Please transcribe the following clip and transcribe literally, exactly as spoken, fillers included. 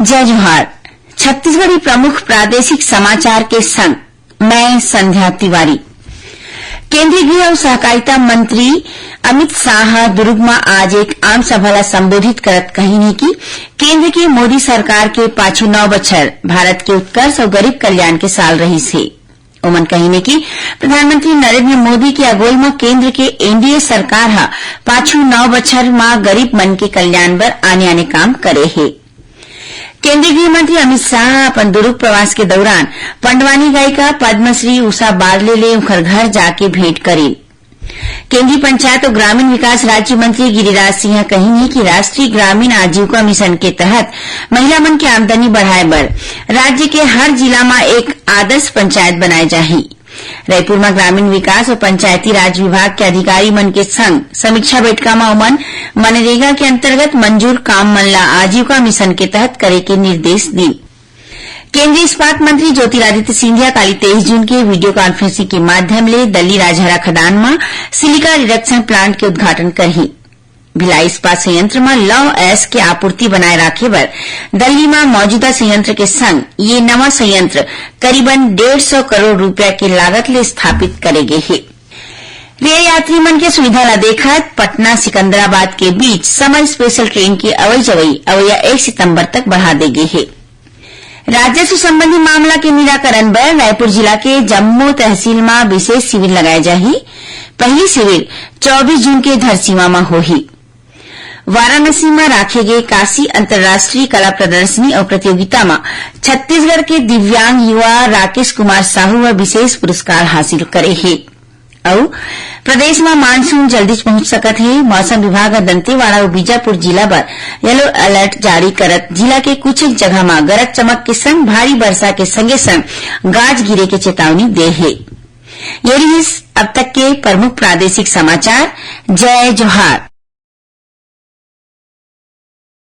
जय जोहार। छत्तीसगढ़ी प्रमुख प्रादेशिक समाचार के संग मैं संध्या तिवारी। केंद्रीय गृह अउ सहकारिता मंत्री अमित शाह ह दुर्ग म आज एक आम सभा ला संबोधित करत कहिन हे कि केंद्र के मोदी सरकार के पाछू नौ बछर भारत के उत्कर्ष अउ गरीब कल्याण के साल रहिस हे। ओमन कहिन हे कि प्रधानमंत्री नरेंद्र मोदी के अगुवई म केंद्र के एनडीए सरकार ह पाछू नौ बछर म गरीब मन के कल्याण बर आने-आने काम करे हे। केंद्रीय गृह मंत्री अमित शाह ह अपन दुर्ग प्रवास के दौरान पंडवानी गायिका पद्मश्री उषा बारले ले उंखर घर जाके भेंट करिन। केंद्रीय पंचायत अउ ग्रामीण विकास राज्य मंत्री गिरिराज सिंह ह कहिन हे कि राष्ट्रीय ग्रामीण आजीविका मिशन के तहत महिला मन के आमदनी बढ़ाए बर राज्य के हर जिला म एक आदर्श पंचायत बनाए जाही। रईपुर म ग्रामीण विकास अउ पंचायती राज विभाग के अधिकारी मन के संग समीक्षा बैठका म ओमन मनरेगा के अंतर्गत मंजूर काम मन ला आजीविका मिशन के तहत करे के निर्देश दीन। केंद्रीय इस्पात मंत्री ज्योतिरादित्य सिंधिया काली तेईस जून के वीडियो कॉन्फ्रेंसिंग के माध्यम ले दल्ली राजहरा खदान म सिलिका रिडक्शन प्लांट के उद्घाटन करही। भिलाई इस्पात संयंत्र म लौह अयस्क के आपूर्ति बनाए राखे बर दल्ली म मौजूदा संयंत्र के संग ये नवा संयंत्र करीबन डेढ़ सौ करोड़ रुपया के लागत ले स्थापित करे गे हे। रेल यात्री मन के सुविधा ला देखत पटना सिकंदराबाद के बीच समर स्पेशल ट्रेन के अवई जवई अवइया एक सितंबर तक बढ़ा दे गे हे। राजस्व संबंधी मामला के निराकरण बर रायपुर जिला के जम्मो तहसील म विशेष शिविर लगाए जाही। पहली शिविर चौबीस जून के धरसीवा म होही। वाराणसी म राखे गे काशी अंतर्राष्ट्रीय कला प्रदर्शनी अउ प्रतियोगिता म छत्तीसगढ़ के दिव्यांग युवा राकेश कुमार साहू ह विशेष पुरस्कार हासिल करे हे। अउ प्रदेश म मानसून जल्दीच पहुंच सकत हे। मौसम विभाग ह दंतेवाड़ा अउ बीजापुर जिला बर येलो अलर्ट जारी करत जिला के कुछ एक जगह म गरज चमक के संग भारी वर्षा के संगे संग गाज गिरे के चेतावनी दे हे। ये रिहिस अब तक के प्रमुख प्रादेशिक समाचार। जय जोहार।